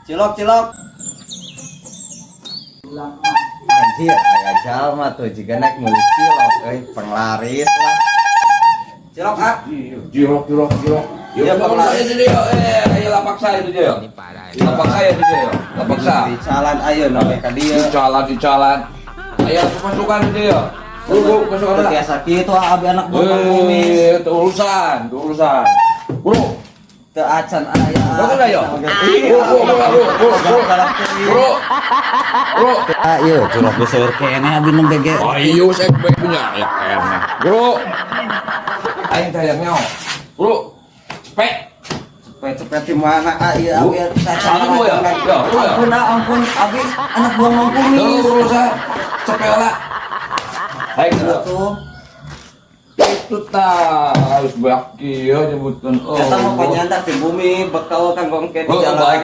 Cilok, cilok. Anjir, aya jalma tuh jiga naik meuli cilok euy, penglaris lah. Cilok ah. Cilok, cilok, cilok. Iya, Iya, Pak. Pak. Saya sini yo. Eh, ayo lapak saya itu yo. Lapak saya itu yo. Lapak saya. Di jalan ayeuna we ka dieu. Di jalan, di jalan. Ayo pasukan itu yo. Buru, pasukan Teu lah. Biasa kitu ah, abi anak buah Mang Kumis. Eh, itu urusan, itu urusan. Buru, Teu acan aya. Bagus lah, yo. Iya. Buru, buru, buru, buru, buru. Buru, buru. Ah, ieu cilok geus seueur keneh abi nembe ge. Ayo, saya punya ya enak. Bro, aing tayang nyawa. Bro, cepet. Cepet-cepet di mana ah ieu abi Salah gua ya? Ya, gua ya? Ampun ah, ampun abi anak buah Mang Kumis. Tuh urusan, cepet lah. Aing Tuh. Itu tak harus baki ya nyebutkan. Eta mah panyandak di bumi bekal kanggo engke di Oh, jalan. Baik.